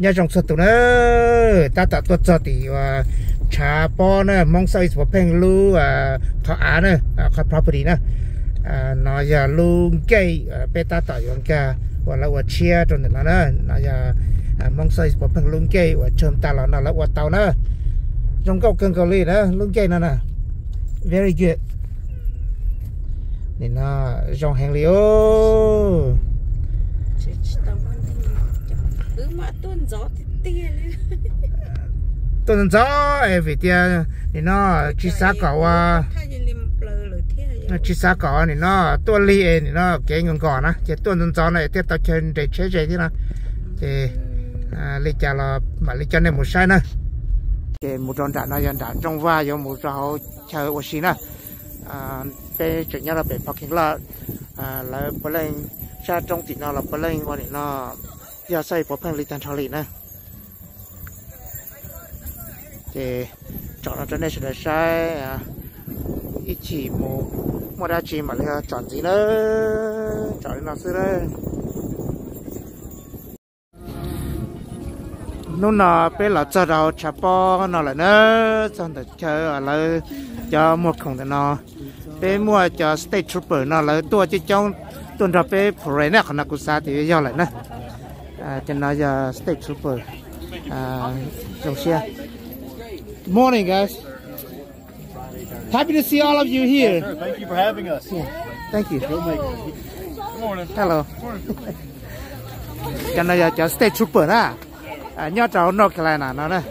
Nyob zoo txhua tus na, tab tom tuaj txog tim uas tshav pob na, Hmoob South East Pov Pheej lub qhov av na, qhov property na. No yog lub gate peb tab tom yuav nkag uas lawv ua tshiab rau ntawm no na. No yog Hmoob South East Pov Pheej lub gate uas tshwm tas los no lawv ua tau na. Zoo nkauj kawg nkaus li na, lub gate no na. Very good. Nim no zoo heev li os. Tuaj ntxov ntxov es vim tias nim no tsis xav kom ua, tsis xav kom nim no tuaj lig es nim no kev nkos nkos na ces tuaj ntxov ntxov no es thiaj tau chaw nres tsheb ze thiab no. Ces li cas los mam li coj nej mus saib na. Ces mus rau nram no yog nram nroog vaj yuav mus rau hauv chaw ua si na. Peb tseem nyob rau pem parking lot, lawv puav leej sab roob tim no los puav leej ua nim no yog South East Pov Pheej li tag nrho li na. Ces tsom no rau nej sawv daws saib, ib chim mus muaj dab tsi mam li tsom ntxiv na. Tsom li no xwb na. Hnub no peb los txog rau tshav pob no lawm na, txog ntawm chaw lawv cov muag khoom ntawm no. Peb muaj cov state trooper no lawv tuaj coob coob tuaj nrog peb parade na, qhov no kuv xav tias yog lawm na. Cov no yog state trooper. Zoo siab. Morning, guys. Happy to see all of you here. Thank you for having us. Thank you. Hello. Cov no yog cov state trooper na, nyob rau North Carolina no na.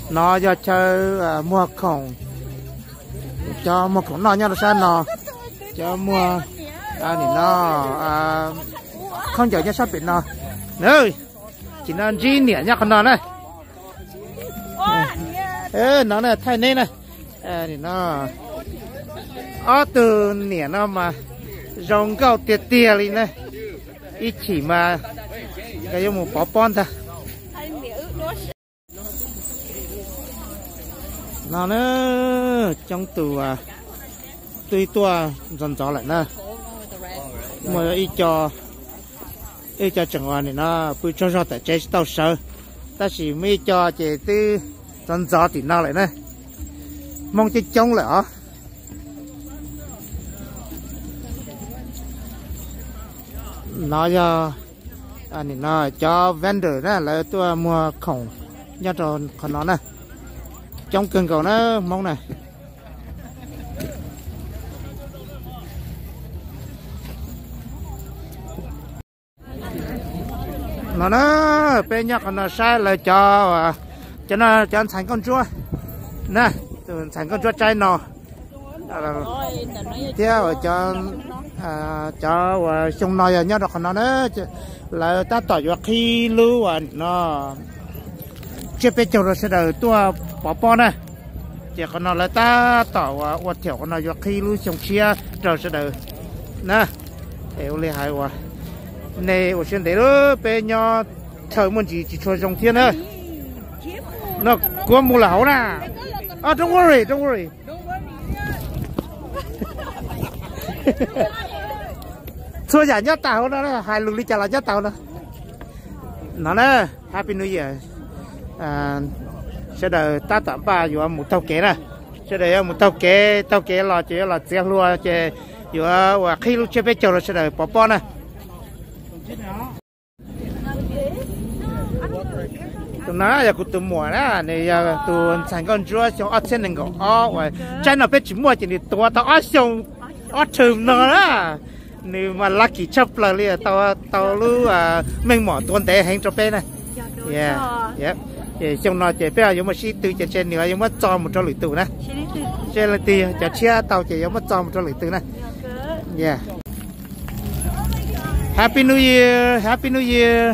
No yog chaw muag khoom, cov muag khoom noj nyob rau sab no, cov muag nim no khaub ncaws nyob sab pem no. Tsis no ntsib niam nyob qhov no na. No na thaij neb na. Nim no ob tug niam no mas zoo nkauj tiag tiag li na. Ib chim mas nkawd yuav mus pov pob ntag. No na, coob tus twb tuaj ntxov ntxov lawm na. Muaj ib co, ib co tseem ua nim no pw tsaug zog tom tsev tsis tau sawv, tab sis muaj ib co ces twb ntxov ntxov tim no lawm na. Hmoob coob coob lawm os. No yog nim no cov vendor na, lawv tuaj muag khoom nyob rau qhov no na. Coob kawg nkaus na Hmoob na. No na, peb nyob qhov no saib lawv cov, cov no cov ntxhais nkauj ntsuab na, tus ntxhais nkauj ntsuab tsaib no thiab cov uas xyoo no yog nyob rau qhov no na, lawv tab tom yuav qhib lub uas nim no tsiab peb caug rau sawv daws tuaj pov pob na. Ces qhov no lawv tab tom uas ua thiaum qhov no yuav qhib lub xyoo tshiab rau sawv daws na. Es ua li hais uas nej ua siab ntev lawm, peb nyob chaw muaj ntsis tsis tshua zoo thiab na. No kuv mus lawm hauv na. Oh, don't worry, don't worry. Txhua yam nyob tag hauv no, hais lus li cas los nyob tag hauv no. No na, Happy New Year. Sawv daws tab tom npaj yuav mus taug kev na. Sawv daws yuav mus taug kev, taug kev los ces yuav los txiav hlua ces yuav uas qhib lub tsiab peb caug rau sawv daws pov pob na. Tus no yog kuv tus muam na, nws yog tus ntxhais nkauj ntsuab xyoo ob txhiab nees nkaum ob uas tsaib no peb tsis muaj ces nws tuav tau ob xyoo ob term no na. Nws mas lucky tshaj plaws li, tau lub meej mom tuav ntev heev rau peb na. Ces xyoo no ces peb yuav muaj sib tw ces ntshe nws yuav muab txo mus rau lwm tus na. Seb leej twg cov tshiab tau ces yuav muab txo mus rau lwm tus na. Happy New Year, Happy New Year.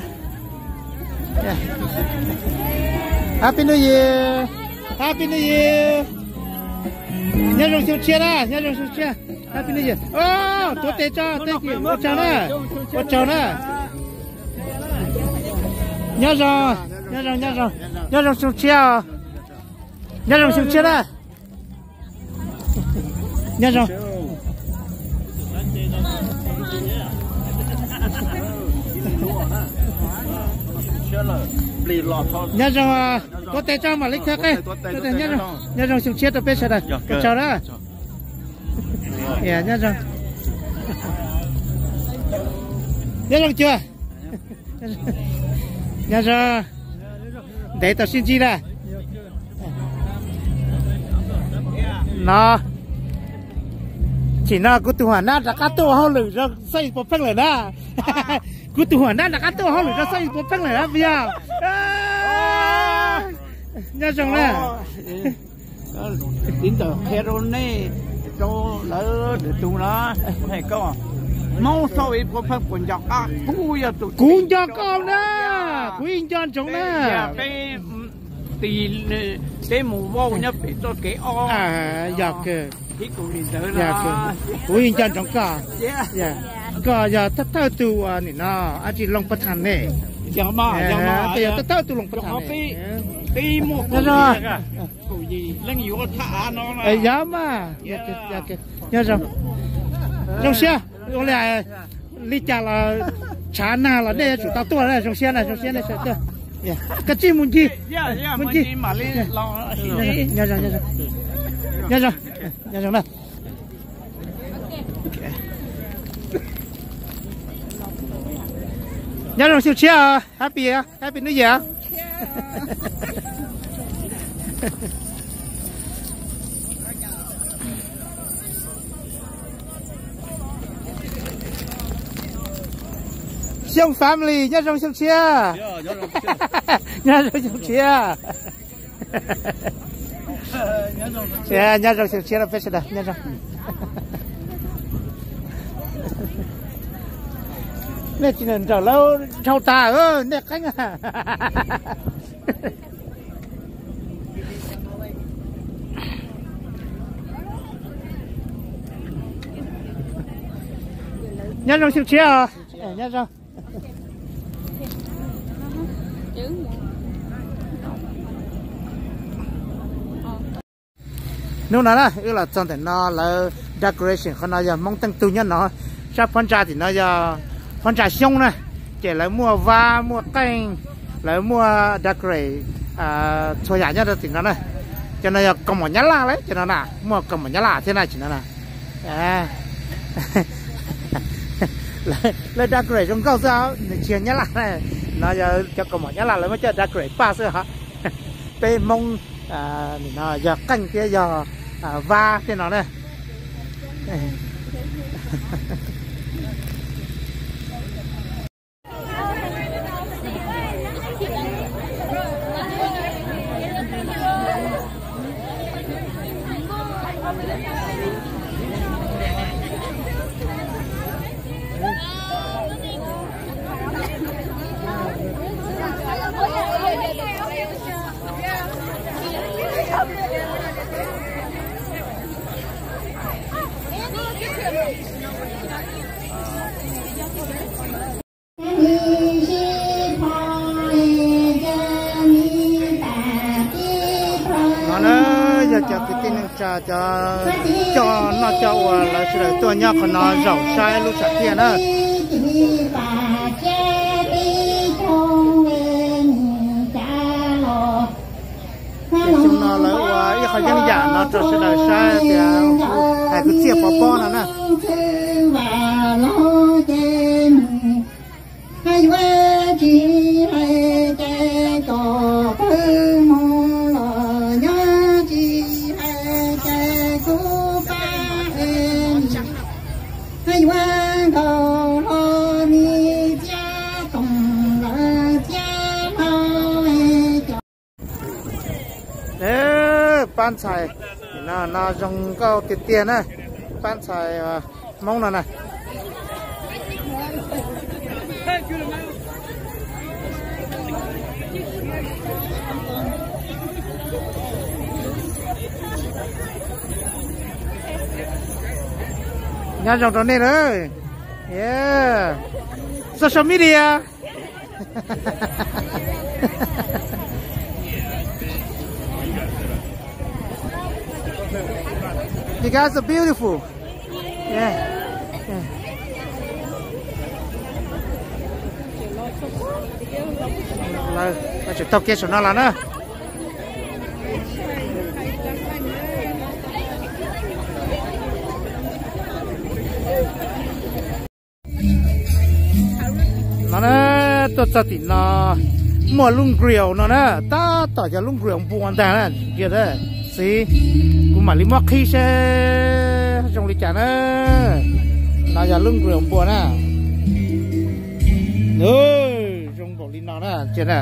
Happy New Year, Happy New Year. Nyob zoo xyoo tshiab na, nyob zoo xyoo tshiab. Happy New Year. Tuav tes tso, thank you, ua tsaug na, ua tsaug na. Nyob zoo, nyob zoo, nyob zoo, nyob zoo xyoo tshiab os. Nyob zoo xyoo tshiab na. Nyob zoo. Nyob zoo, tuav tes tso mam li kawg qe. Nyob zoo xyoo tshiab rau peb sawv daws, ua tsaug na. Nyob zoo, nyob zoo cuag. Nyob zoo. Ntev tau sib ntsib na. No, tam sim no kuv tus huam nab rov qab tuaj ua hauj lwm rau Xab Yis Puas Pheej lawm na. Kuv tus huam nab rov qab tuaj ua hauj lwm rau Xab Yis Puas Pheej lawm na, puas yog? Nyob zoo na. Tiv ntawm qhia rau nej, rau lawv lwm tus na, hais koj, Hmoob Xab Yis Puas Pheej puas nco koj? Kuv nco koj na, kuv yeej nco ntsoov na. Peb tis, peb mus vauj nyob pem txoj kev ob. Yog kawg, kuv yeej nco ntsoov koj. Koj yog thawj thawj tus uas nim no ab tsi Looj Pab Tham ne. Koj yog thawj thawj tus Looj Pab Tham ne. Yog mas, yog, nyob zoo. Zoo siab, ua li, li cas los tshav nag los nej yuav tsum tau tuaj na, zoo siab na, zoo siab nej sawv tuaj. Koj tsij mus ncig, mus ncig. Nyob zoo, nyob zoo, nyob zoo na. Nyob zoo xyoo tshiab, happy, happy new year. Xyooj family, nyob zoo xyoo tshiab. Nyob zoo xyoo tshiab. Nyob zoo xyoo tshiab rau peb sawv daws, nyob zoo. Nej tsis nrawm lawv dhau tas, nej qeeb. Nyob zoo xyoo tshiab os, nyob zoo. Hnub no na wb los txog ntawm no lawv decoration qhov no yog Hmoob teej tug nyob no, sab phab ntsa tim no yog phab ntsa Xyoob na, ces lawv muaj vab muaj qeej, lawv muaj decorate txhua yam nyob rau tim no na. Cov no yog kaus mom Nyab Laj lawm, cov no na muaj kaus mom Nyab Laj thiab na, tim no na. Lawv decorate zoo nkauj xwb, nws tsis yog Nyab Laj na, no yog cov kaus mom Nyab Laj lawv muab coj decorate paj xwb os. Peb Hmoob nim no yog qeej thiab yog vab tej no na. No na yog cov kwv tij neej tsa cov coj noj coj ua lawv sawv daws tuaj nyob qhov no zaum saib lub tsam thiaj na. Ces xyoo no lawv ua ib qho yeeb yam no rau sawv daws saib tias hais kwv txhiaj pov pob no na. Pab ntxhais no zoo nkauj tiag tiag na, pab ntxhais Hmoob no na. Nyob zoo rau nej lawm. Social media. You guys are beautiful. Yeah. Yeah. Tseem taug kev saum no los na. No na, tuaj txog tim no muaj lub grill no na, tab tom yog lub grill npua ntag na, ntsia xwb. Kuv mam li muab qhib seb zoo li cas na. No yog lub grill npua na. Zoo npaum li no na, ntsia na.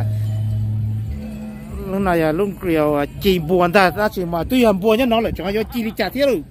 Lub no yog lub grill ci npua ntag, tab sis mas twb yog npua nyob no lawm tseem yuav ci li cas thiab lawm.